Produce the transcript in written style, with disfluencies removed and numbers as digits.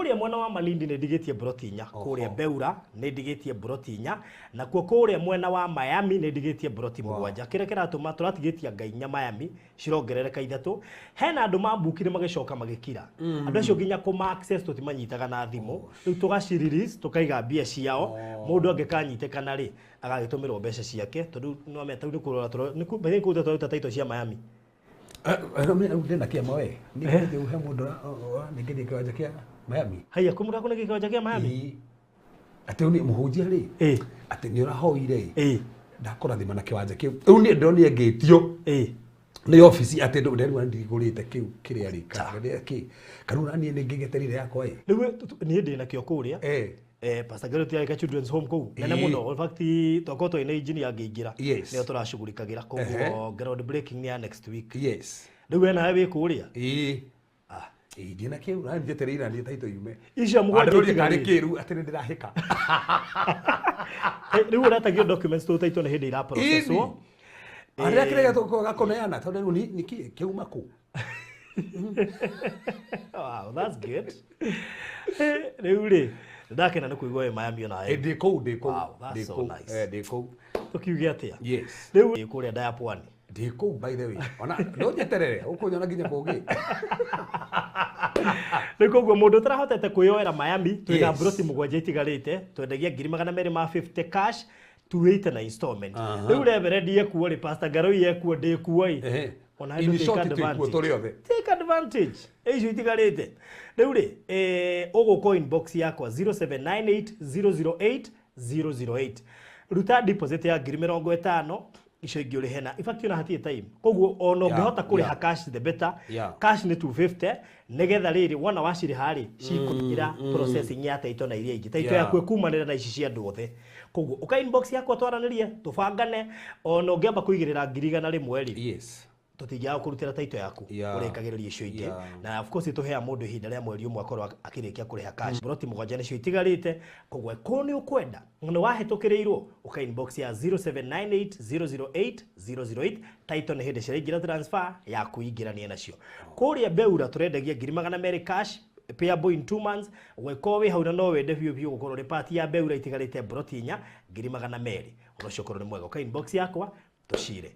Kũrĩa mwena wa Malindi nĩ ndigĩtie mburoti 4, kũrĩa Beura nĩ ndigĩtie mburoti 4, nakuo kũrĩa mwena wa Miami nĩ ndigĩtie mburoti 7. Kĩrĩa kĩratũma tũratigĩtie nga 4 Miami, cirongerereka 3. Hena andũ mambukire magĩcoka magĩkira. Andũ acio nginya kũma access tũtimanyitaga na thimũ. Rĩu tũgaci release, tũkaiga mbia ciao. Mũndũ angĩkanyitĩkana rĩ, agagĩtũmĩrwo mbeca ciake, tondũ no menya rĩu nĩ kũrora nĩ kũruta tũraruta title cia Miami. Ndĩna kĩama we. Nĩ he mũndũ ũranengeria kĩwanja kĩa Miami. Haiya, kwĩ mũndũ akũnengera kĩwanja kĩa Miami? Ĩĩ. Atĩ nĩ mũhunjia rĩ, atĩ nĩ ũrahoire ndakũrathima na kĩwanja kĩu. Rĩu niĩ ndĩronire ngĩtio nĩ obici atĩ ndĩrwa ndigũrĩte kĩu kĩrĩa rĩ, kana kĩ kana ona niĩ nĩ ngĩgeterire yakwa ĩ. Rĩu niĩ ndĩ nakĩo kũrĩa. Pastor Gerald yarĩ ka Children's Home kũu nene mũno. In fact, twakorwo twarĩ na engineer angĩingĩra, nĩyo tũracugurikagĩra. Koguo ground breaking nĩ ya next week. Rĩu we nawe wĩ kũrĩa? Ĩĩ. Ĩĩ, ndĩ na kĩu, na njetereire na niĩ title yume. Icio 7 Andũ karĩ itigarĩte. kĩru atĩ nĩ ndĩrahĩka. Rĩu ũretagio documents tũ title nĩ hĩndĩ ira processwo. Arĩa kĩrĩa gakũneana tondũ rĩu nĩ kĩ kĩuma kũ? Wow, that's good. Rĩu rĩ, ndakena nĩ kũigua wĩ Miami onawe. Ndĩ kũu, ndĩ kũu. Wow, that's Ndĩ so kũu. nice. Ndĩ kũu. Tũkiuge atĩa? Yes. Rĩu wĩ kũrĩa nda ya pwani. Ndĩ kũu, by the way. Ona no njeterere, ũkũnyona nginya kũngĩ. Rĩu koguo mũndũ ũtarahotete kwĩyoera Miami, twĩna mburoti 7 itigarĩte, twendagia ngiri 250 cash, 280 na installment. Rĩu Reverend ekuo rĩ, Pastor Ngaroi ekuo, ndĩ kuo ĩ. Ona In take short, twĩkuo advantage. tũrĩ othe. Take advantage. Icio itigarĩte. Rĩu rĩ, ũgũka inbox yakwa 0798 008 008. Ruta deposit ya ngiri 50, icio ingĩ ũrĩhe na in fact ona hatirĩ time. Koguo ona ũngĩhota kũrĩha cash, the better. Cash nĩ 250, nĩgetha rĩrĩ wona wacirĩha rĩ, cikũingĩra processing ya title na iria ingĩ. Title yaku ĩkumanĩra na ici cia andũ othe. Koguo ũka inbox yakwa twaranĩrie, tũbangane, ona ũngĩamba kũigĩrĩra ngiri 100 rĩ, tũtingĩaga kũrutĩra title yaku, ũrĩkagĩrĩria icio ingĩ. Na of course tũheaga mũndũ ihinda rĩa mweri ũmwe akorwo akĩrĩkia kũrĩha cash. Mburoti 7 nĩcio itigarĩte, koguo korwo nĩ ũkwenda na nĩ wahĩtũkĩrĩirwo, ũka inbox ya 0798 008 008. Title nĩ hĩndĩ ciraingĩra transfer ya kwĩingĩrania nacio. Kũrĩa Beura tũrendagia ngiri 200 cash, payable in 2 months. Gwĩkorwo wĩ hau na no wende biũ biũ gũkorwo ũrĩ part ya Beura, itigarĩte mburoti 4, ngiri 200. Ũndũ ũcio ũkorwo nĩ mwega. Ũka inbox yakwa tũcire.